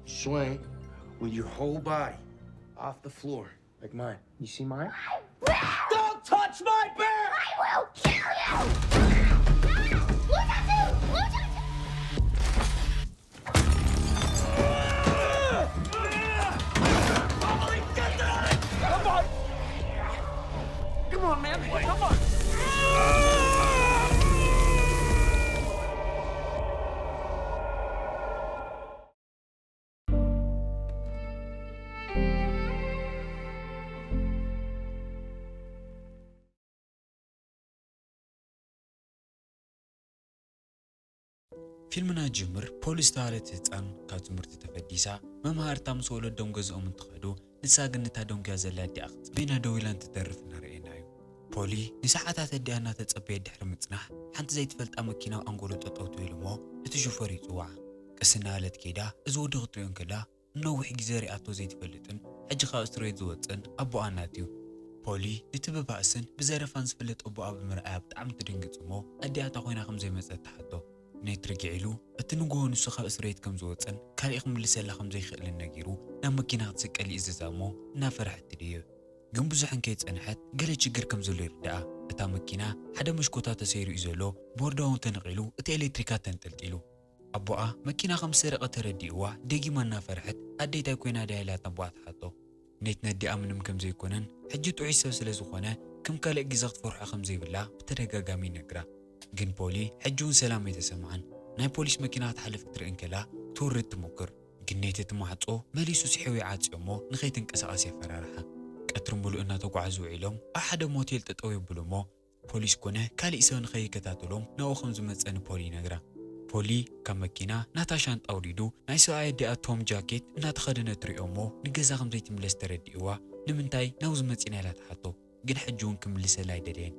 Swing with your whole body off the floor, like mine. You see mine? Don't touch my bear! I will kill you! Blue tattoo! Blue tattoo! Come on, man. Come on. ፊልምና ጅምር ፖሊ ዝተባህለት ህፃን ካብ ትምህርቲ ተፈዲሳ መምሃርታ ምስ ወለዶም ገዝኦም እንትኸዱ ንሳ ግን ነታ ደንጉያ ዘላ ኣዲኣ ክትፅበ በይና ደው ኢላ እንትተርፍ እናረኣየና እዩ። ፖሊ ንሰዓታት ኣዲኣ እናተፀበየት ድሕሪ ምፅናሕ ሓንቲ ዘይትፈልጣ መኪና ኣብ ኣንጎሎ ጠጠው ትብል እሞ እቲ ሹፈር ይፅውዓ። ቀስ እናበለት ከይዳ እዚ ወዲ ክትሪኦ እንከላ ንነዊሕ ግዜ ሪኣቶ ዘይትፈልጥን ሕጂ ካብ እስር ቤት ዝወፅእን ኣቦኣ ናት እዩ። ፖሊ ነቲ ብባእስን ብዘረፋን ዝፍለጥ ኣቦኣ ብምርኣያ ብጣዕሚ ትድንግፅ እሞ ኣዲኣ እንታይ ኮይና ከም ዘይመፀት ትሓቶ። ኔት ርግዕ ኢሉ እቲ ንግሆ ንሱ ካብ እስር ቤት ከም ዝወፅእን ካሊእ ክምልሰላ ከም ዘይክእልን ነጊሩ ናብ መኪና ክትስቀል ይእዝዛ እሞ እናፈረሐት ትድይብ። ግን ብዙሕ እንከይፀንሐት ገለ ችግር ከም ዘሎ ይርድኣ። እታ መኪና ሓደ መሽኮታ ተሰይሩ እዩ ዘሎ፣ ቦርዳ እውን ተነቒሉ እቲ ኤሌክትሪካት ተንጠልጢሉ። ኣቦኣ መኪና ከም ዝሰረቐ ተረዲእዋ ደጊማ እናፈርሐት ኣደይ ታይ ኮይና ድያ ኢላ ነቦኣ ትሓቶ። ኔት ነዲኣ ምንም ከም ዘይኮነን ሕጂ ጥዑይ ሰብ ስለ ዝኾነ ከም ካልእ ግዜ ክትፈርሖ ከም ዘይብላ ብተደጋጋሚ ይነግራ። ግን ፖሊ ሕጂ እውን ሰላም ኣይተሰምዓን። ናይ ፖሊስ መኪና ክትሓልፍ ክትርኢ እንከላ ክትወርድ ትሙክር። ግን ኔት እቲ ማዕጾ መሊሱ ስሒቡ ይዓጽዮ እሞ ንኸይትንቀሳቐስ የፈራርሓ። ቀትሪ ሙሉእ እናተጓዓዙ ውዒሎም ኣብ ሓደ ሞቴል ጠጠው የብሉ እሞ ፖሊስ ኮነ ካሊእ ሰብ ንኸይከታተሎም ናብኡ ከም ዝመጸ ንፖሊ ይነግራ። ፖሊ ካብ መኪና ናታ ሻንጣ ኣውሪዱ ናይ ሰብኣይ ኣዲኣ ቶም ጃኬት እናተኸደነ ትሪኦ እሞ ንገዛ ከም ዘይትምለስ ተረዲእዋ ንምንታይ ናብዚ መጺና ኢላ ትሓቶ። ግን ሕጂ እውን ክምልሰላ ኣይደለየን።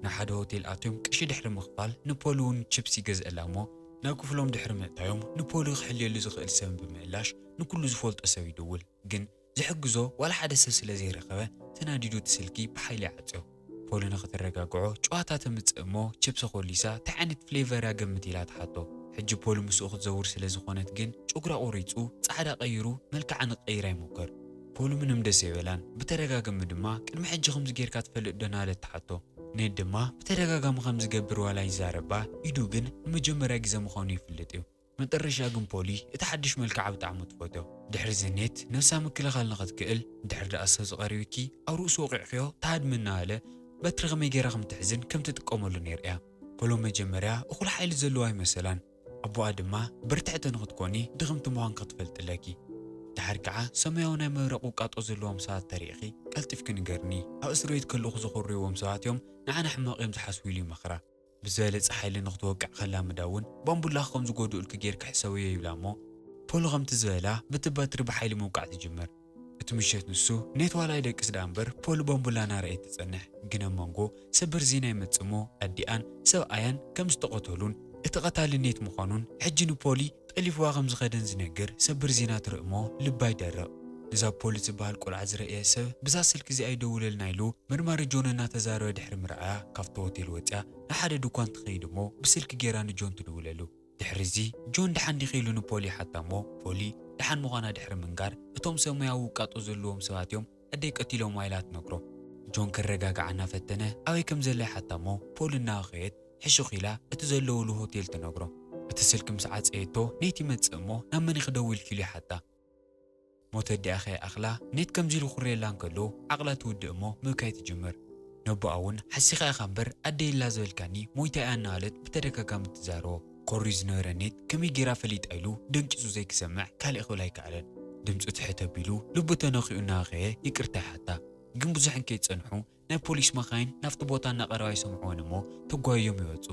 ንሓደ ሆቴል ኣትዮም ቅሺ ድሕሪ ምኽፋል ንፖሊ እውን ችፕስ ይገዝአላ እሞ ናብ ክፍሎም ድሕሪ ምእታዮም ንፖሊ ክሕልየሉ ዝኽእል ሰብ ብምእላሽ ንኩሉ ዝፈልጦ ሰብ ይድውል። ግን ዝሕግዞ ዋላ ሓደ ሰብ ስለ ዘይረኸበ ተናዲዱ እቲ ስልኪ ብሓይሊ ይዓጽዮ። ፖሊ ንኽትረጋግዖ ጨዋታ ተምጽእ እሞ ችፕስ ኮሊሳ እንታይ ዓይነት ፍሌቨር እያ ገምት ኢላ ትሓቶ። ሕጂ ፖሊ ምስኡ ክትዘውር ስለ ዝኾነት ግን ጨጉራ ቆሪጹ ጻዕዳ ቀይሩ መልክዓ ንክቀይራ ይሙክር። ፖሊ ምንም ደስ ኣይበላን። ብተደጋጋሚ ድማ ቅድሚ ሕጂ ከምዚ ጌርካ ትፈልጥ ዶ እናበለት ትሓቶ። ኔት ድማ ብተደጋጋሚ ከም ዝገብር ዋላ ይዛረባ ኢዱ ግን ንመጀመርያ ግዜ ምዃኑ ይፍልጥ እዩ። መጠረሻ ግን ፖሊ እቲ ሓድሽ መልክዓ ብጣዕሚ ትፈትዮ። ድሕሪ እዚ ኔት ነብሳ ምክልኻል ንኽትክእል ድሕሪ ደኣ ሰብ ዝቐርብኪ ኣብ ርእሱ ወቒዕክዮ ትሃድሚ እናበለ በትሪ ከመይ ገይራ ከም ትሕዝን ከም ትጥቀመሉን የርእያ። ፖሎ መጀመርያ እኹል ሓይሊ ዘለዎ ኣይመሰላን። ኣቦኣ ድማ ብርትዕቲ ንኽትኮኒ ድኽምቲ ምዃንኪ ክትፈልጢ ኣለኪ። ድሓር ከዓ ሰማያዊ ናይ መብረቕ ውቃጦ ዘለዎም ሰባት ተሪእኺ ቀልጢፍኪ ንገርኒ። ኣብ እስር ቤት ከለኹ ዝኾርይዎም ሰባት እዮም ንዓና ሕማቕ እዮም ዝሓስቡ ኢሉ ይመኽራ። ብዝበለጸ ሓይሊ ንኽትወቅዕ ከላምዳ እውን ባምቡላኺ ከም ዝጎድኡልኪ ጌርኪ ሕሰብዮ ይብላ እሞ ፖሎ ከምቲ ዝበላ ብቲ በትሪ ብሓይሊ ምውቃዕ ትጅምር። እቲ ምሸት ንሱ ኔት ዋላ ኣይደቅስ ደኣ እምበር ፖሊ ባምቡላ እናረኣየት ትጸንሕ። ግን ኣብ መንጎ ሰበር ዜና ይመጽእ እሞ ኣዲኣን ሰብኣያን ከም ዝተቐተሉን እቲ ቐታሊ ኔት ምዃኑን ሕጂ ንፖሊ ጠሊፍዋ ከም ዝኸደን ዝነግር ሰበር ዜና ትርኢ እሞ ልባ ይደርቕ። ነዛ ፖሊ ዝበሃል ቆልዓ ዝረእየ ሰብ ብዛ ስልኪ እዚኣ ይደውለልና ኢሉ መርማሪ ጆን እናተዛረበ ድሕሪ ምርኣያ ካብቲ ሆቴል ወጺኣ ንሓደ ድኳን ትኸይድ እሞ ብስልኪ ጌራ ንጆን ትድውለሉ። ድሕሪ እዚ ጆን ደሓን ዲኺ ኢሉ ንፖሊ ይሓታ እሞ ፖሊ ደሓን ምዃና ድሕሪ ምንጋር እቶም ሰማያዊ ውቃጦ ዘለዎም ሰባት እዮም ኣደይ ቀቲሎማ ኢላ ትነግሮ። ጆን ከረጋግዓ እናፈተነ ኣበይ ከም ዘላ ይሓታ እሞ ፖሊ እናኸየት ሕሹኽ ኢላ እቲ ዘለውሉ ሆቴል ትነግሮ። እቲ ስልኪ ምስ ዓጸየቶ ኔት ይመጽእ እሞ ናብ መን ክደውል ኢሉ ይሓታ። ሞት ኣዲኣ ከይኣኽላ ኔት ከምዚ ኢሉ ክርየላ እንከሎ ዓቕላ ትውድእ እሞ ምብካይ ትጅምር። ነቦኣ እውን ሓሲኻ ኢኻ እምበር ኣደይ ኢላ ዝበልካኒ ሞይታ እያ እናበለት ብተደጋጋሚ ትዛረቦ። ኮርዩ ዝነበረ ኔት ከመይ ጌራ ፈሊጣ ኢሉ ደንቂጹ ዘይክሰምዕ ካሊእ ክብል ኣይከኣለን። ድምፁ ትሕት ኣቢሉ ልቡ ተነኺኡ እናበኸየ ይቅርታ ይሓታ። ግን ብዙሕ እንከይጸንሑ ናይ ፖሊስ መኻይን ናብቲ ቦታ እናቐረባ ይሰምዕወን እሞ ተጓይዮም ይወፁ።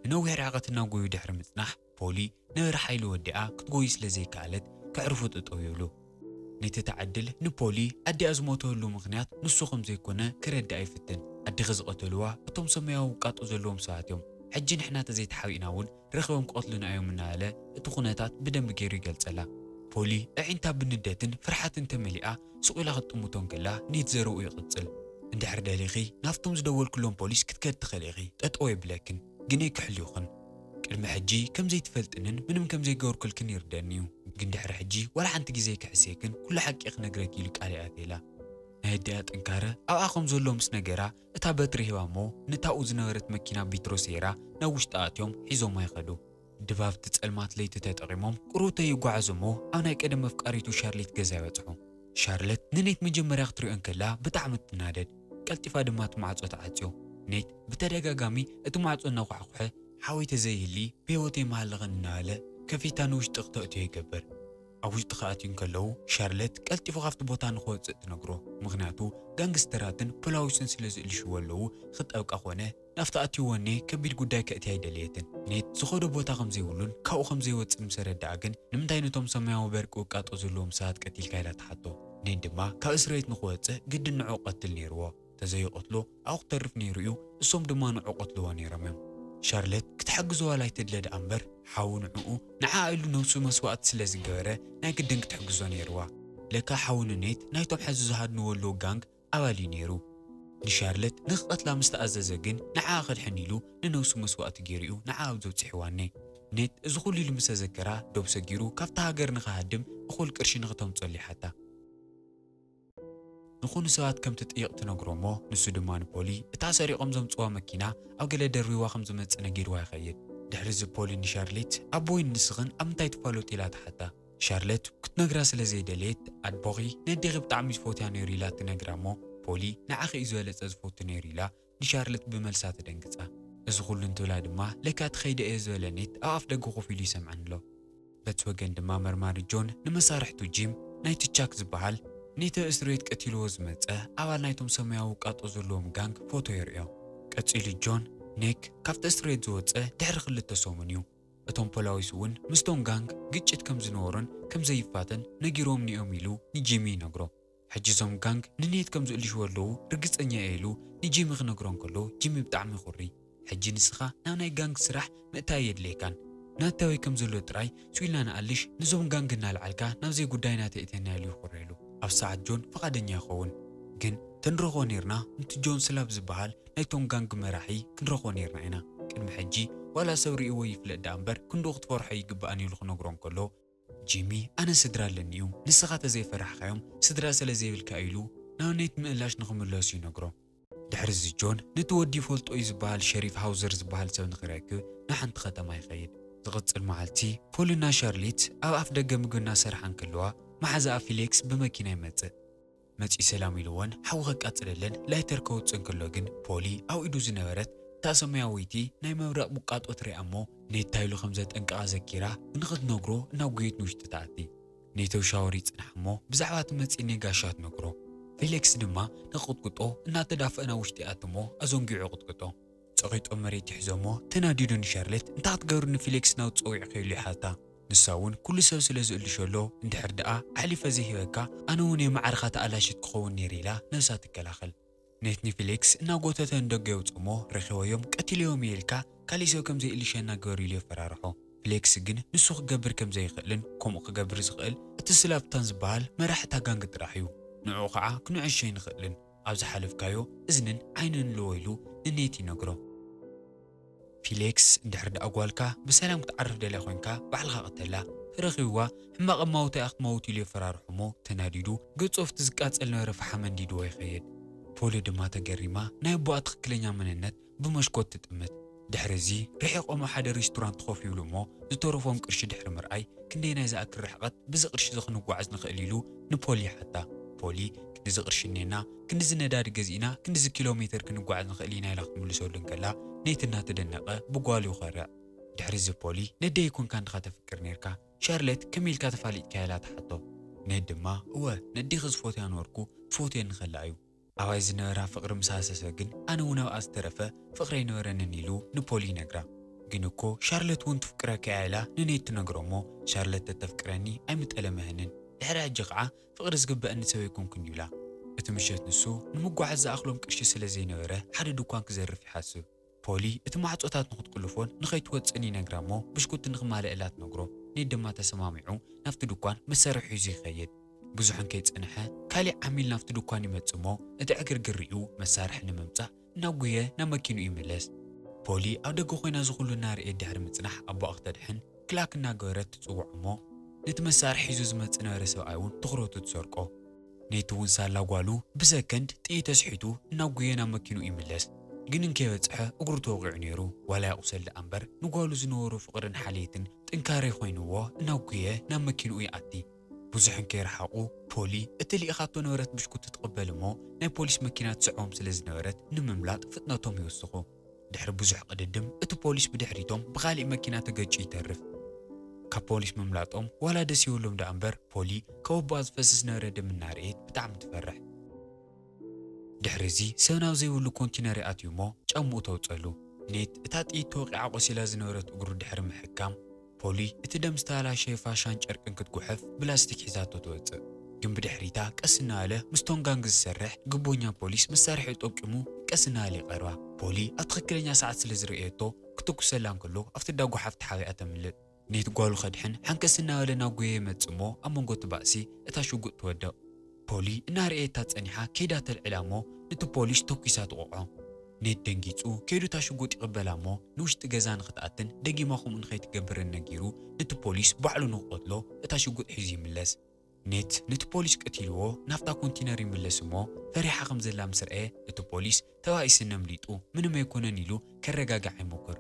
ንነዊሕ ርሕቀት እናጎዩ ድሕሪ ምፅናሕ ፖሊ ነበረ ሓይሊ ወዲኣ ክትጎዩ ስለ ዘይከኣለት ከዕርፉ ጠጠው ይብሉ። ኔት እታ ዕድል ንፖሊ ኣዲኣ ዝሞተሉ ምኽንያት ንሱ ከም ዘይኮነ ክረድኣ ይፍትን። ኣዲኺ ዝቐተልዋ እቶም ሰማያዊ ውቃጦ ዘለዎም ሰባት እዮም። ሕጂ ንሕና ተዘይተሓቢእና እውን ረኺቦም ክቐትሉና እዮም እናበለ እቲ ኩነታት ብደንቢ ገይሩ ይገልጸላ። ፖሊ ኣዒንታ ብንደትን ፍርሓትን ተመሊኣ ስቕ ኢላ ክትጥምቶ እንከላ ኔት ዘረብኡ ይቕጽል። እንድሕር ደሊኺ ናብቶም ዝደወልኩሎም ፖሊስ ክትከዲ ትኽእሊ ኢኺ፣ ጠጠው የብለክን፣ ግን ኣይክሕልዩኽን። ቅድሚ ሕጂ ከም ዘይትፈልጥንን ምንም ከም ዘይገበርኩልክን ይርደኒ እዩ፣ ግን ድሕሪ ሕጂ ዋላ ሓንቲ ግዜ ክሕስየክን ኩሉ ሓቂ ክነግረኪ ኢሉ ቃል ይኣትየላ። ናይ ኣዲኣ ጥንካረ ኣብኣ ከም ዘሎ ምስ ነገራ፣ እታ በትሪ ሂባ እሞ ነታኡ ዝነበረት መኪና ቢትሮ ሰይራ ናብ ውሽጢ ኣትዮም ሒዞማ ይኸዱ። ድባብ እቲ ጸልማት ለይቲ ተጠቒሞም ቁሩብ ይጓዓዙ እሞ ኣብ ናይ ቀደም መፍቃሪቱ ሻርሌት ገዛ ይበጽሑ። ሻርለት ንኔት መጀመርያ ክትሪኦ እንከላ ብጣዕሚ ትናደድ። ቀልጢፋ ድማ እቲ ማዕጾ ትዓጽዮ። ኔት ብተደጋጋሚ እቲ ማዕጾ እናኳሕኩሐ ሓወይ ተዘይህሊ ብህይወተይ ምሃለኸን እናበለ ከፊታ ንውሽጢ ክተእትዮ ይገብር። ኣብ ውሽጢ ክኣትዩ እንከለዉ ሻርለት ቀልጢፉ ካብቲ ቦታ ንክወጽእ ትነግሮ። ምኽንያቱ ጋንግስተራትን ፖላዊስን ስለ ዝእልሽዎ ኣለዉ ክጠብቃ ኮነ ናብቲ ኣትይዎ እኔ ከቢድ ጉዳይ ከእትያ ኣይደለየትን። ኔት ዝኸዶ ቦታ ከም ዘይብሉን ካብኡ ከም ዘይወጽእ ምስ ኣረድኣ ግን ንምንታይ ነቶም ሰማያዊ በርቂ ውቃጦ ዘለዎም ሰባት ቀቲልካ ኢላ ትሓቶ። ኔት ድማ ካብ እስር ቤት ንኽወጽእ ግድን ንዕኡ ክቐትል ነይርዎ። ተዘይቐትሎ ኣብኡ ክተርፍ ነይሩ እዩ፣ እሶም ድማ ንዕኡ ቀትልዎ ነይሮም እዮም። ሻርለት ክትሕግዞ ዋላ ኣይትድለ ደኣ እምበር ሓዉ ንዕኡ ንዓኣ ኢሉ ነብሱ መስዋእቲ ስለ ዝገበረ ናይ ግድን ክትሕግዞ ነይርዋ። ለካ ሓዉ ንኔት ናይቶም ሕዚ ዝሃድንዎ ኣለዉ ጋንግ ኣባል እዩ ነይሩ። ንሻርለት ንኽቐትላ ምስ ተኣዘዘ ግን ንዓኣ ከድሕን ኢሉ ንነብሱ መስዋእቲ ገይሩ እዩ ንዓኣ ኣብዚ ኣብጺሕዋ እኔ። ኔት እዚ ኩሉ ኢሉ ምስ ተዘከራ ዶብ ሰጊሩ ካብታ ሃገር ንኽሃድም እኹል ቅርሺ ንኽተምጸሉ ይሓታ። ንኹኑ ሰባት ከም ትጥይቕ ትነግሮ እሞ ንሱ ድማ ንፖሊ እታ ሰሪቖም ዘምጽዋ መኪና ኣብ ገለ ደርቢዋ ከም ዝመጽእ ነጊርዋ ይኸይድ። ድሕሪ እዚ ፖሊ ንሻርሌት ኣቦይን ንስኽን ኣብ ምንታይ ትፋለጡ ኢላ ትሓታ። ሻርለት ክትነግራ ስለ ዘይደለየት ኣድቦኺ ነዴኺ ብጣዕሚ ዝፈትያ ነይሩ ኢላ ትነግራ እሞ ፖሊ ንዓኺ እዩ ዝበለጸ ዝፈቱ ነይሩ ኢላ ንሻርለት ብመልሳ ትደንግጻ። እዚ ኩሉ እንትብላ ድማ ለካ ትኸይደ እየ ዝበለ ኔት ኣብ ኣፍ ደገ ኮፍ ኢሉ ይሰምዐን ኣሎ። በቲ ወገን ድማ መርማሪ ጆን ንመሳርሕቱ ጂም ናይቲ ቻክ ዝበሃል ኔት ኣብ እስር ቤት ቀቲልዎ ዝመጸ ኣባል ናይቶም ሰማያዊ ውቃጦ ዘለዎም ጋንግ ፎቶ የርእዮ። ቀጺሉ ጆን ኔክ ካብቲ እስር ቤት ዝወጸ ድሕሪ ክልተ ሰሙን እዩ። እቶም ፖላዊስ እውን ምስቶም ጋንግ ግጭት ከም ዝነበሮን ከም ዘይፋተን ነጊሮምኒ እዮም ኢሉ ንጂሚ ይነግሮ። ሕጂ እዞም ጋንግ ንኔት ከም ዝእልሽዎ ኣለዉ ርግጸኛ እየ ኢሉ ንጂሚ ክነግሮ እንከሎ ጂሚ ብጣዕሚ ይኹሪ። ሕጂ ንስኻ ናብ ናይ ጋንግ ስራሕ ምእታይ የድልየካን። ናተወይ ከም ዘሎ ጥራይ ስኢልና ንኣልሽ፣ ነዞም ጋንግ እናልዓልካ ናብ ዘይጉዳይና ተእትየና ኢሉ ይኹረሉ። ኣብ ሰዓት ጆን ፍቓደኛ ይኸውን። ግን ተንረኽቦ ኔርና፣ ነቲ ጆን ስላብ ዝበሃል ናይቶም ጋንግ መራሒ ክንረኽቦ ኔርና ኢና። ቅድሚ ሕጂ ዋላ ሰብ ርእይዎ ይፍለጥ ደኣ እምበር ክንድኡ ክትፈርሖ ኣይግባእን ኢሉ ክነግሮ እንከሎ ጂሚ ኣነ ስድራ ኣለኒ እዩ፣ ንስኻ ተዘይፈራሕካዮም ስድራ ስለ ዘይብልካ ኢሉ ናብ ኔት ምእላሽ ንኽምለሱ ይነግሮ። ድሕሪ እዚ ጆን ነቲ ወዲ ይፈልጦ እዩ ዝበሃል ሸሪፍ ሃውዘር ዝበሃል ሰብ ንኽረክብ ንሓንቲ ከተማ ይኸይድ። ዝቕጽል መዓልቲ ፖልና ሻርሊት ኣብ ኣፍ ደገ ምግቢ እናሰርሓ እንከለዋ መሓዛኣ ፊሌክስ ብመኪና ይመጽእ። መጺኡ ሰላም ኢልወን ሓዊ ከቃጽለለን ላይተር ከውጽእ እንከሎ ግን ፖሊ ኣብ ኢዱ ዝነበረት እታ ሰማያወይቲ ናይ መብረቕ ውቃጦ ትሪኣ እሞ ኔታ ኢሉ ከም ዘጠንቀቓ ዘኪራ ንኽትነግሮ እናጉየት ንውሽጢ ትኣቲ። ኔተው ሻወር ይጽናሕ እሞ ብዛዕባ እቲ መጺእኒ ጋሻ ትነግሮ። ፊሌክስ ድማ ንኽቕጥቅጦ እናተዳፍአ ናብ ውሽጢ ይኣቲ እሞ ኣዘንጊዑ ይቕጥቅጦ። ጸቒጦ መሬት ይሕዞ እሞ ተናዲዱ ንሻርሌት እንታይ ክትገብር ንፊሌክስ ናብ ጸዊዕካየሉ ይሓታ። ንሳ እውን ኩሉ ሰብ ስለ ዝእልሸሎ እንድሕር ደኣ ኣሕሊፈ ዘይህበካ ኣነ እውን የማዕርኻ ተኣላሽት ክኸውን ነይረ ኢላ ነብሳ ትከላኸል። ኔት ንፊሌክስ እናጎተተ ንደገ የውጽእ እሞ ረኺበዮም ቀቲለዮም እየ ኢልካ ካሊእ ሰብ ከም ዘይእልሸና ግበር ኢሉ የፈራርሖ። ፊሌክስ ግን ንሱ ክገብር ከም ዘይኽእልን ከምኡ ክገብር ዝኽእል እቲ ስላብታን ዝበሃል መራሒ እታ ጋንግ ጥራሕ እዩ። ንዕኡ ኸዓ ክንዕሾ ኣይንኽእልን። ኣብ ዝሓለፍካዮ እዝንን ዓይንን ኣለዎ ኢሉ ንኔት ይነግሮ። ፊሌክስ እንድሕር ደኣ ጓልካ ብሰላም ክትዓርፍ ደልያ ኮይንካ ባዕልኻ ቅተላ፣ ተረኺብዋ ሕማቕ ኣማውታ እያ ክትመውት ኢሉ የፈራርሖ እሞ ተናዲዱ ገጹ ኣብቲ ዝቃጸል ነበረ ፈሓም ኣንዲድዎ ይኸይድ። ፖሊ ድማ ተገሪማ ናይ ኣቦኣ ትኽክለኛ መንነት ብመሽኮት ትጥምት። ድሕሪ እዚ ርሒቖም ኣብ ሓደ ሬስቶራንት ኮፍ ይብሉ እሞ ዝተረፎም ቅርሺ ድሕሪ ምርኣይ ክንደየናይ ዝኣክል ርሕቐት ብዚ ቅርሺ እዚ ክንጓዓዝ ንኽእል ኢሉ ንፖሊ ይሓታ። ፖሊ ክንድዚ ቅርሺ እኔና፣ ክንድዚ ነዳዲ ገዚእና፣ ክንድዚ ኪሎ ሜትር ክንጓዓዝ ንኽእል ኢና ኢላ ክትምልሰሉ እንከላ ኔት እናተደነቐ ብጓሉ ይኾርዕ። ድሕሪ እዚ ፖሊ ነደይ ኮንካ እንድኻ ተፍቅር ኔርካ፣ ሻርለት ከመይ ኢልካ ተፋሊጥካያ ኢላ ትሓቶ። ኔት ድማ እወ ነዴኺ ዝፎትያ ነበርኩ፣ ትፎትየኒ ከላ እዩ። ኣባይ ዝነበራ ፍቕሪ ምስ ሃሰሰ ግን ኣነ እውን ኣብኣ ዝተረፈ ፍቕሪ ኣይነበረንን ኢሉ ንፖሊ ይነግራ። ግን እኮ ሻርለት እውን ትፍቅረካ እያ ኢላ ንኔት ትነግሮ እሞ ሻርለት ተተፍቅረኒ ኣይምጠለመህንን። ድሕሪ ሕጂ ኸዓ ፍቕሪ ዝግበአኒ ሰብ ኣይኮንኩን ይብላ። እቲ ምሸት ንሱ ንምጓዓዝ ዝኣኽሎም ቅርሺ ስለ ዘይነበረ ሓደ ድኳን ክዘርፍ ይሓስብ። ፖሊ እቲ ማዕጾታት ንኽትቁልፎን ንኸይትወጽእን ይነግራ እሞ ብሽኩቲ ንኽማልእላ ትነግሮ። ኔት ድማ ተሰማሚዑ ናብቲ ድኳን መሳርሒ ሒዙ ይኸይድ። ብዙሕ እንከይጸንሐ ካሊእ ዓሚል ናብቲ ድኳን ይመጽእ እሞ እቲ ዕግርግር ሪኡ መሳርሒ ንምምጻእ እናጉየ ናብ መኪንኡ ይምለስ። ፖሊ ኣብ ደገ ኮይና ዝኹሉ እናርኤት ድሕሪ ምጽናሕ ኣቦኣ ክተድሕን ክላክ እናገበረት ትጽውዖ እሞ፣ ነቲ መሳርሒ ሒዙ ዝመጽእ ነበረ ሰብኣይ እውን ትኹረቱ ትሰርቆ። ኔት እውን ሳላ ጓሉ ብሰከንድ ጥይት ተስሒቱ እናጉየ ናብ መኪንኡ ይምለስ። ግን እንከይበጽሐ እግሩ ተወቒዑ ነይሩ። ዋላ ይቑሰል ደኣ እምበር ንጓሉ ዝነበሮ ፍቕርን ሓልየትን ጥንካሬ ኮይንዎ እናጉየ ናብ መኪንኡ ይኣቲ። ብዙሕ እንከይረሓቑ ፖሊ እቲ ልኢኻቶ ነበረት ብሽኩቲ ትቕበል እሞ ናይ ፖሊስ መኪና ትስዕቦም ስለ ዝነበረት ንምምላጥ ፍጥነቶም ይውስኹ። ድሕሪ ብዙሕ ቅድድም እቲ ፖሊስ ብድሕሪቶም ብኻሊእ መኪና ተገጭ ይተርፍ። ካብ ፖሊስ ምምላጦም ዋላ ደስ ይብሎም ደኣ እምበር ፖሊ ካብ ኣቦኣ ዝፈስስ ዝነበረ ደም እናርኤት ብጣዕሚ ትፈርሕ። ድሕሪ እዚ ሰብ ናብ ዘይብሉ ኮንቲነር ይኣትዩ እሞ ጫምኡ ተውፀሉ። ኔት እታ ጥይት ተወቂዓ ቆሲላ ዝነበረት እግሩ ድሕሪ ምሕካም ፖሊ እቲ ደም ዝተበላሸየ ፋሻን ጨርቅን ክትጉሕፍ ብላስቲክ ሒዛቶ ትወፅእ። ግን ብድሕሪታ ቀስ እናበለ ምስቶም ጋንግ ዝሰርሕ ግቦኛ ፖሊስ መሳርሒኡ ጠቂሙ ቀስ እናበለ ይቐርባ። ፖሊ ኣብ ትኽክለኛ ሰዓት ስለ ዝርእየቶ ክትኩሰላ እንከሎ ኣብቲ ዳጓሓፍ ተሓቢኣ ተምልጥ። ኔት ጓሉ ከድሕን ሓንከስ እናበለ ናብ ጉየ ይመጽእ እሞ ኣብ መንጎ እቲ ባእሲ እታ ሽጉጥ ትወድቕ። ፖሊ እናርኤታ ጸኒሓ ከይዳ ተልዕላ እሞ ነቲ ፖሊስ ተኲሳ ትቖቕዖ። ኔት ደንጊጹ ከይዱ እታ ሽጉጥ ይቕበላ እሞ ንውሽጢ ገዛ ንኽትኣትን ደጊማ ከምኡ ንኸይትገብርን ነጊሩ ነቲ ፖሊስ ባዕሉ ንኽቐትሎ እታ ሽጉጥ ሒዙ ይምለስ። ኔት ነቲ ፖሊስ ቀቲልዎ ናብታ ኮንቲነር ይምለስ እሞ ፈሪሓ ከም ዘላ ምስ ረኣየ እቲ ፖሊስ ተባኢስኒ ኣምሊጡ ምንም ኣይኮነን ኢሉ ከረጋግዓ ይሞክር።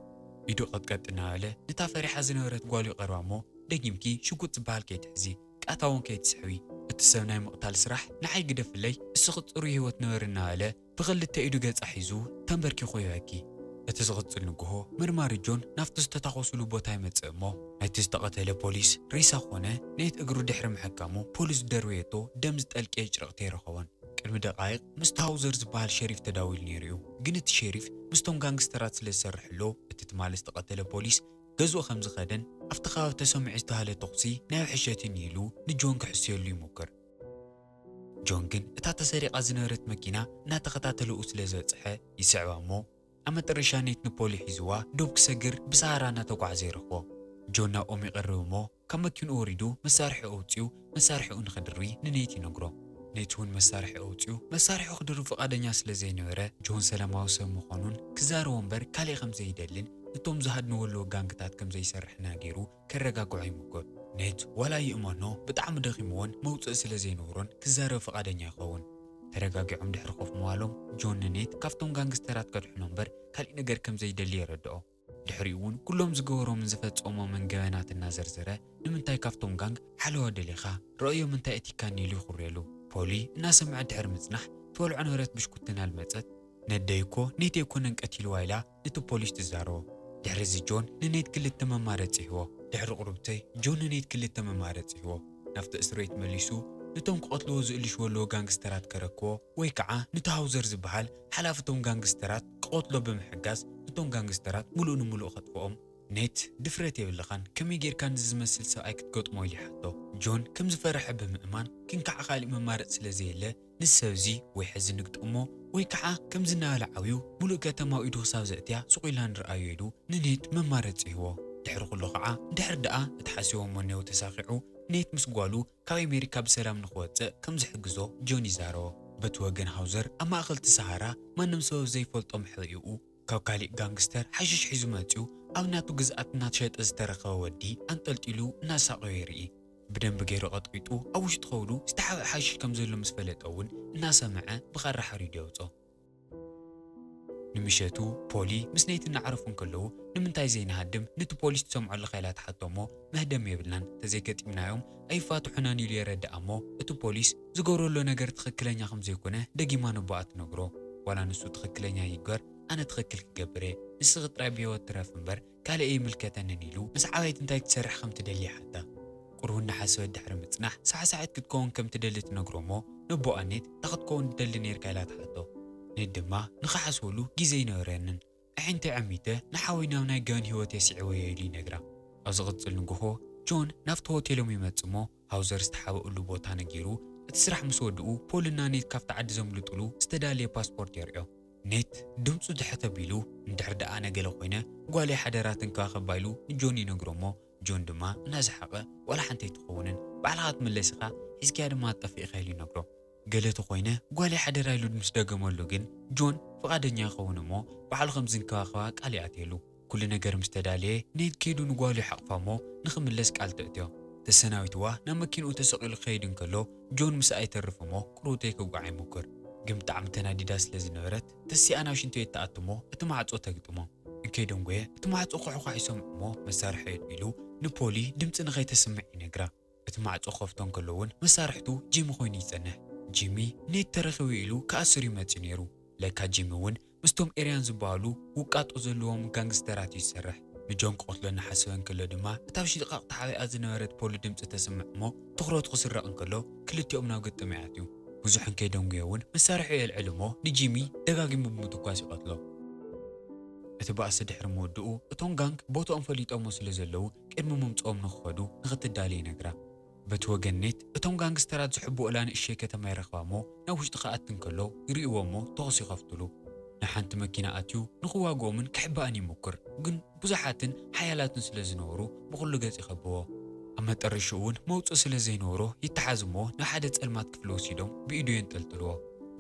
ኢዱ ቀጥቀጥ እናበለ ነታ ፈሪሓ ዝነበረት ጓሉ ይቐርባ እሞ ደጊምኪ ሽጉጥ ዝበሃል ከይትሕዚ ቃታ እውን ከይትስሕቢ እቲ ሰብ ናይ ምቕታል ስራሕ ንዓይ ግደፍለይ እስኺ ጽሩይ ህይወት ንበሪ እናበለ ብኽልተ ኢዱ ገጻ ሒዙ ተንበርኪኹ ይበኪ። እቲ ዝቕጽል ንግሆ መርማሪ ጆን ናብቲ ዝተታኾሱሉ ቦታ ይመጽእ እሞ ናይቲ ዝተቐተለ ፖሊስ ሬሳ ኮነ ኔት እግሩ ድሕሪ ምሕካሙ ፖሊስ ዝደርበየቶ ደም ዝጠልቀየ ጭርቕቲ ኣይረኸቦን። ቅድሚ ደቓይቕ ምስ ሃውዘር ዝበሃል ሸሪፍ ተዳዊሉ ነይሩ እዩ። ግን እቲ ሸሪፍ ምስቶም ጋንግስተራት ስለ ዝሰርሕ ኣሎ እቲ ትማሊ ዝተቐተለ ፖሊስ ገዝኡ ከም ዝኸደን ኣብቲ ከባቢ ተሰሚዑ ዝተባህለ ተኹሲ ናይ ውሕሸት እዩ ኢሉ ንጆን ክሕስየሉ ይሞክር። ጆን ግን እታ ተሰሪቓ ዝነበረት መኪና እናተኸታተለኡ ስለ ዝበጽሐ ይስዕባ እሞ ኣብ መጠረሻ ኔት ንፖሊ ሒዝዋ ዶብ ክሰግር ብሰሃራ እናተጓዕዘ ይረኽቦ። ጆን ናብኦም ይቐርብ እሞ ካብ መኪንኡ ወሪዱ መሳርሒ ኣውጺኡ መሳርሒኡ ንኽድርቢ ንኔት ይነግሮ። ኔት እውን መሳርሒ ኣውጺኡ መሳርሒኡ ክድርቢ ፍቓደኛ ስለ ዘይነበረ ጆን ሰላማዊ ሰብ ምዃኑን ክዛረቦ እምበር ካልእ ከም ዘይደልን እቶም ዝሃድንዎ ኣለዉ ጋንግታት ከም ዘይሰርሕን ገይሩ ከረጋግዖ ይምጎት። ኔት ዋላ ይእመኖ ብጣዕሚ ደኺምዎን መውፅኢ ስለ ዘይነብሮን ክዛረብ ፍቓደኛ ይኸውን። ተረጋጊዖም ድሕሪ ኮፍ ምባሎም ጆን ንኔት ካብቶም ጋንግስተራት ከድሕኖ እምበር ካሊእ ነገር ከም ዘይደሊ የረድኦ። ድሕሪኡ እውን ኩሎም ዝገበሮምን ዝፈፀሞምን ገበናት እናዘርዘረ ንምንታይ ካብቶም ጋንግ ሓለዋ ደሊኻ ረእዮም እንታይ እቲካኒ ኢሉ ይኹርየሉ። ፖሊ እናሰምዐ ድሕሪ ምፅናሕ ትበልዖ ነበረት ብሽኩቲ እናልመፀት ነደይ እኮ ኔት ኣይኮነን ቀቲልዋ ኢላ ነቲ ፖሊስ ትዛረቦ። ድሕሪ እዚ ጆን ንኔት ክልተ መማረፂ ይህቦ። ድሕሪ ቁርብተይ ጆን ንኔት ክልተ መማረፂ ይህቦ። ናብቲ እስር ቤት መሊሱ ነቶም ክቐትልዎ ዝእልሽዎ ኣለዎ ጋንግስተራት ከረክቦ ወይ ከዓ ነቲ ሃውዘር ዝበሃል ሓላፊ እቶም ጋንግስተራት ክቐትሎ ብምሕጋዝ እቶም ጋንግስተራት ሙሉእ ንሙሉእ ከጥፍኦም። ኔት ድፍረት የብልኻን ከመይ ጌርካ ንዚ ዝመስል ሰብኣይ ክትገጥሞ ኢሉ ይሓቶ። ጆን ከም ዝፈረሐ ብምእማን ግን ከዓ ካሊእ መማረፂ ስለ ዘየለ ንሰብ እዚ ወይ ሕዚ ንግጠሞ ወይ ከዓ ከምዚ እናበለ ዓብዩ ሙሉእ ከተማ ኣብ ኢዱ ክሳብ ዘእትያ ሱቕ ኢልና ንርኣዮ ኢሉ ንኔት መማረፂ ይህቦ። ድሕሪ ኩሉ ከዓ ድሕር ደኣ እቲ ሓሲቦሞ እኔው ተሳኺዑ ኔት ምስ ጓሉ ካብ ኣሜሪካ ብሰላም ንክወፅእ ከም ዝሕግዞ ጆን ይዛረቦ። በቲ ወገን ሃውዘር ኣብ ማእኸል እቲ ሰሃራ ማንም ሰበብ ዘይፈልጦ ምሕብኢኡ ካብ ካሊእ ጋንግስተር ሓሽሽ ሒዙ መፂኡ ኣብ ናቱ ግዝኣት እናተሸጠ ዝተረኸበ ወዲ ኣንጠልጢሉ እናሳቐዮ የርኢ። ብደንቢ ገይሩ ቀጥቂጡ ኣብ ውሽጢ ከብዱ ዝተሓብአ ሓሽሽ ከም ዘሎ ምስ ፈለጠ እውን እናሰምዐ ብኻራ ሓሪዱ የውፅኦ። ንምሸቱ ፖሊ ምስ ኔት እናዕረፉ እንከለዉ ንምንታይ ዘይንሃድም ነቲ ፖሊስ ትሰምዖ ኣለኻ ኢላ ትሓቶ እሞ መህደም የብልናን ተዘይገጢምናዮም ኣይፋትሑናን ኢሉ የረድኣ እሞ እቲ ፖሊስ ዝገብሮ ዘሎ ነገር ትኽክለኛ ከም ዘይኮነ ደጊማ ነቦኣ ትነግሮ። ዋላ ንሱ ትኽክለኛ ይግበር ኣነ ትኽክል ክገብር እየ ንስኺ ጥራይ ብህይወት ትረፍ እምበር ካልእ ኣይምልከተንን ኢሉ ምስ ዓባይቲ እንታይ ክትሰርሕ ከም ትደሊ ይሓታ። ቁሩብ እናሓሰበት ድሕሪ ምጽናሕ ሳዕሳዒት ክትከውን ከም ትደሊ ትነግሮ እሞ ነቦኣ ኔት እንታይ ክትከውን ትደሊ ነይርካ ኢላ ትሓቶ። ኔት ድማ ንኽሓስበሉ ግዜ ኣይነበረንን። ኣዒንተይ ዓሚተ ንሓወይ ናብ ናይ ገበን ህይወት የስዒበዮ ኢሉ ይነግራ። ኣብ ዝቕጽል ንግሆ ጆን ናብቲ ሆቴሎም ይመጽእ እሞ ሃውዘር ዝተሓበእሉ ቦታ ነጊሩ እቲ ስራሕ ምስ ወድኡ ፖልና ኔት ካብቲ ዓዲ ዘምልጡሉ ዝተዳለየ ፓስፖርት የርእዮ። ኔት ድምፁ ትሕት ኣቢሉ እንድሕር ደኣ ነገለ ኮይነ ጓለይ ሓደራ ትንከባኸባ ኢሉ ንጆን ይነግሮ እሞ ጆን ድማ እናሰሓቐ ዋላ ሓንቲ ኣይትኸውንን ባዕልኻ ትምለስ ኢኻ ሒዝካያ ድማ ትጠፍእ ኢኻ ኢሉ ይነግሮ። ገለ ተኾይነ ጓለይ ሓደራ ኢሉ ምስ ደገመሉ ግን ጆን ፍቓደኛ ይኸውን እሞ ባዕሉ ከም ዝንከባኸባ ቃል ይኣትየሉ። ኩሉ ነገር ምስ ተዳለየ፣ ኔት ከይዱ ንጓሉ ይሓቕፋ እሞ ንኽምለስ ቃል ተእትዮ። ተሰናቢትዋ ናብ መኪንኡ ተሰቒሉ ክኸይድ እንከሎ፣ ጆን ምስኣ ይተርፍ እሞ ቅሩብተይ ክጓዓ ይሙክር። ግን ብጣዕሚ ተናዲዳ ስለ ዝነበረት፣ ተሲኣ ናብ ሽንቲ ቤት ትኣቱ እሞ እቲ ማዕጾ ተግጥሞ። እንከይደንጎየ እቲ ማዕጾ ኳሕኳሕ ይሰምዑ እሞ መሳርሒ ኢሉ ንፖሊ ድምጺ ንኸይተስምዕ ይነግራ። እቲ ማዕጾ ክኸፍቶ እንከሎ እውን መሳርሕቱ ጂሚ ኮይኑ ይጸንሕ። ጂሚ ኔት ተረኺቡ ኢሉ ክኣስር እዩ መጺኡ ነይሩ። ለካ ጂሚ እውን ምስቶም ኤርያን ዝበሃሉ ውቃጦ ዘለዎም ጋንግስተራት እዩ ዝሰርሕ። ንጆን ክቐትሎ እናሓሰበ እንከሎ ድማ እታ ኣብ ሽቓቕ ተሓቢኣ ዝነበረት ፖሊ ድምጺ ተስምዕ እሞ ትኹረቱ ክስረቕ እንከሎ ክልቲኦም ናብ ግጥም ይኣትዩ። ብዙሕ እንከይደንጉየ እውን መሳርሒኡ የልዕል እሞ ንጂሚ ደጋጊሙ ብምትኳስ ይቐትሎ። እቲ ባእሲ ድሕሪ ምውድኡ እቶም ጋንግ ቦታኦም ፈሊጦሞ ስለ ዘለዉ ቅድሚ ምምፅኦም ንክኸዱ ንክትዳለ ይነግራ። በቲ ወገን ኔት እቶም ጋንግስተራት ዝሕብኡላ ንእሽተይ ከተማ ይረኽባ እሞ ናብ ውሽጢ ክኣቲ እንከሎ ይርእይዎ እሞ ተኹሲ ይኸፍትሉ። ንሓንቲ መኪና ኣትዩ ንኽዋግኦምን ክሕብኣን ይሙክር፣ ግን ብዙሓትን ሓያላትን ስለ ዝነበሩ ብኹሉ ገጽ ይኸብዎ። ኣብ መጠረሽኡ እውን መውጽኢ ስለ ዘይነበሮ ይተሓዝ እሞ ናብ ሓደ ጸልማት ክፍሊ ወሲዶም ብኢዱ የንጠልጥልዎ።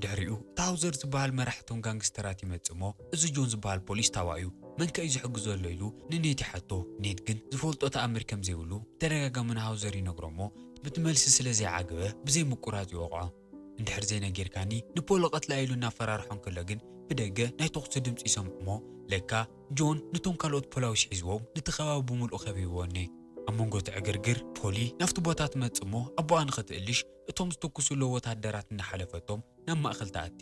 ድሕሪኡ እቲ ሃውዘር ዝበሃል መራሒ እቶም ጋንግስተራት ይመጽእ እሞ እዚ ጆን ዝበሃል ፖሊስ ታባኡ እዩ። መን ከ እዩ ዝሕግዞ ኣሎ ኢሉ ንኔት ይሓቶ። ኔት ግን ዝፈልጦ ተኣምር ከም ዘይብሉ ብተደጋጋሚ ንሃውዘር ይነግሮ እሞ ብቲ መልሲ ስለ ዘይዓገበ ብዘይ ምቁራጽ ይወቕዖ። እንድሕር ዘይነጊርካኒ ንፖሎ ቀትላ ኢሉ እናፈራርሖ እንከሎ ግን ብደገ ናይ ተኹሲ ድምፂ ይሰምዑ እሞ ለካ ጆን ንቶም ካልኦት ፖላዊስ ሒዝዎም ነቲ ከባቢ ብምልኡ ከቢብዎ እኒኤ። ኣብ መንጎ እቲ ዕግርግር ፖሊ ናብቲ ቦታ ትመጽእ እሞ ኣቦኣ ንኽትእልሽ እቶም ዝትኩሱ ኣለዉ ወታደራት እናሓለፈቶም ናብ ማእኸል ትኣቲ።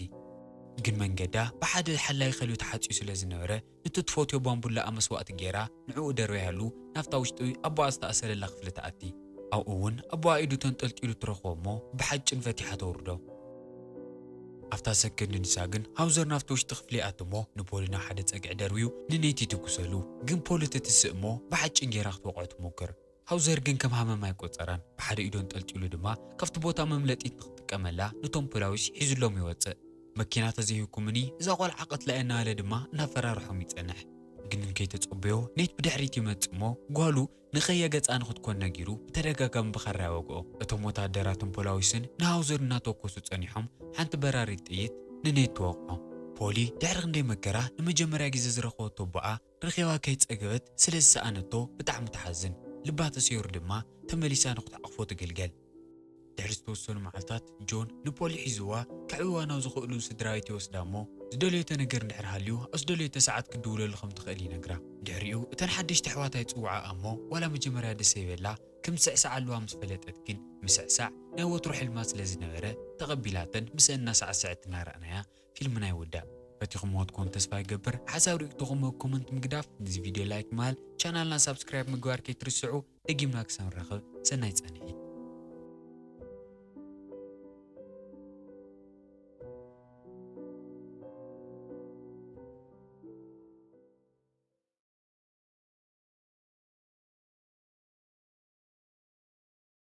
ግን መንገዳ ብሓደ ሓላይ ከልቢ ተሓጺኡ ስለ ዝነበረ ነቲ ትፈትዮ ባምቡላ ኣብ መስዋእቲ ገይራ ንዕኡ ደርበያሉ ናብታ ውሽጢ ኣቦኣ ዝተኣሰረላ ክፍሊ ትኣቲ። ኣብኡ እውን ኣቦኣ ኢዱ ተንጠልጢሉ ትረኽቦ እሞ ብሓጭን ፈቲሓ ተውርዶ። ኣብታ ሰከንድ ንሳ ግን ሃውዘር ናብቲ ውሽጢ ክፍሊ ይኣቲ እሞ ንፖሊ ናብ ሓደ ጸግዒ ደርብዩ ንኔት ይትኩሰሉ። ግን ፖሊ ትትስእ እሞ ብሓጭን ገይራ ክትወቕዖ ትሞክር። ሃውዘር ግን ከም ሃመማ ኣይቆጸራን። ብሓደ ኢዱ ኣንጠልጢሉ ድማ ካብቲ ቦታ መምለጢት ንክትጥቀመላ ነቶም ፖላዊስ ሒዙሎም ይወጽእ። መኪና ተዘይህኩምኒ እዛ ቆልዓ ቀትላ እየ እናበለ ድማ እናፈራርሖም ይጸንሕ። ግን እንከይተጸበዮ ኔት ብድሕሪት ይመጽእ እሞ ጓሉ ንኸየገጻ ንኽትኮን ነጊሩ ብተደጋጋሚ ብኻራ ይወግኦ። እቶም ወታደራትን ፖላዊስን ንሃውዘር እናተኮሱ ጸኒሖም ሓንቲ በራሪት ጥይት ንኔት ትወቕዖ። ፖሊ ድሕሪ ክንደይ መከራ ንመጀመርያ ግዜ ዝረኸበቶ ኣቦኣ ረኺባ ከይጸገበት ስለ ዝሰኣነቶ ብጣዕሚ ትሓዝን። ልባ ተሰይሩ ድማ ተመሊሳ ንኽትዓቕፎ ትግልገል። ድሕሪ ዝተወሰኑ መዓልታት ጆን ንፖሊ ሒዝዋ ከዕብዋ ናብ ዝኽእሉ ስድራ ቤት ይወስዳ እሞ ዝደለየቶ ነገር እንድሕር ሃልዩ ኣብ ዝደለየቶ ሰዓት ክትድውለሉ ከም ትኽእል ይነግራ። ድሕሪኡ እተን ሓደሽቲ ኣሕዋታ ይጽውዓ እሞ ዋላ መጀመርያ ደስ ይበላ ከም ዝስዕስዓ ኣለዋ ምስ ፈለጠት ግን ምስዕሳዕ ናይ ወትሩ ሕልማ ስለ ዝነበረ ተቐቢላተን ምስአን እናሳዕሰዐት እናረኣናያ ፊልምና ይውዳእ። ፈቲኹምዎ ትኮኑ ተስፋ ይገብር። ሓሳብ ርእይቶኹም ኣብ ኮመንት ምግዳፍ፣ ነዚ ቪድዮ ላይክ ምባል፣ ቻናልና ሳብስክራይብ ምግባር ከይትርስዑ። ደጊምና ክሳብ ንራኸብ ሰናይ ጻንሒት።